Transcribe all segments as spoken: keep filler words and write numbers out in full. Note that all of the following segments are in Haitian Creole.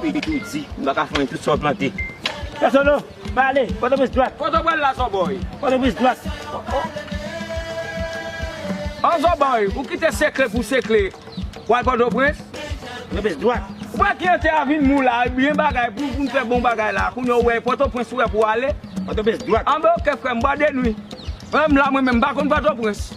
Li tou di, m pa ka fè anyen, tout sa w plante. Pèsolo, m ale, Pòtoprens dwat. Kote w pral la, Zòbòy? Pòtoprens dwat. An Zòbòy, ou kite Sekle pou Sekle, w al Pòtoprens? Pòtoprens dwat. Ou wè ki ete a vin mou la, byen bagay, pou, pou n fè bon bagay la. Kounye a w wè Pòtoprens ou wè pou w ale? Pòtoprens dwat. Anben, oke, frè m, bò de nwi. Mwen menm la, mwen menm, m pa konn Pòtoprens.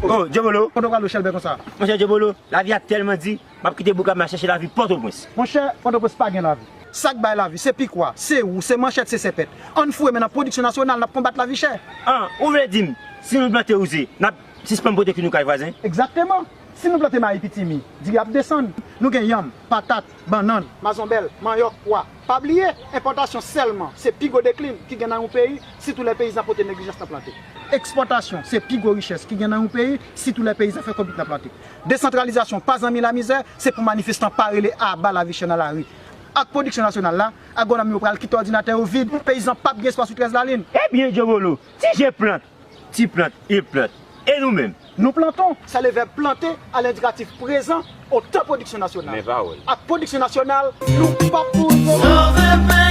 Oh, Djobolo. Kote w prale, Chèlbè, konsa? Monchè Djobolo, lavi a tèlman di, m ap kite bouk la, m al chèche lavi Pòtoprens. Monchè, Pòtoprens pa gen lavi. Sa k bay lavi, se pikwa, se wou, se manchèt, se sèpèt. Ann foure men nan pwodiksyon nasyonal, n ap konbat lavi chè. An, ou vle di m, si nou plante wouze, n ap sispann pote kwi nou kay vwazen? Egzakteman. Si nou plante mayi pitimi, diri ap desann. Nou gen yanm, patat, bannann, mazonbèl, manyòk, pwa. Pa bliye, enpòtasyon sèlman se pi gwo deklin ki gen nan yon peyi, sitou lè peyizan pote neglijans nan plante. Ekspòtasyon se pi gwo richès ki gen nan yon peyi, sitou lè peyizan fè konbit nan plante. Desantralizasyon pa zanmi lamizè, se pou manifestan pa rele aba lavi chè nan lari. Ak pwodiksyon nasyonal la, agwonòm yo pral kite òdinatè yo vid, peyizan p ap gen espwa sou trèz lalin. Ebyen, Djobolo, ti je plant, ti plant, il plant. E nou menm? Nou plantons. Sa le vèb planter a lendikatif prezan, o tan pwodiksyon nasyonal. Men pawòl. Ak pwodiksyon nasyonal, nou p ap pou rive.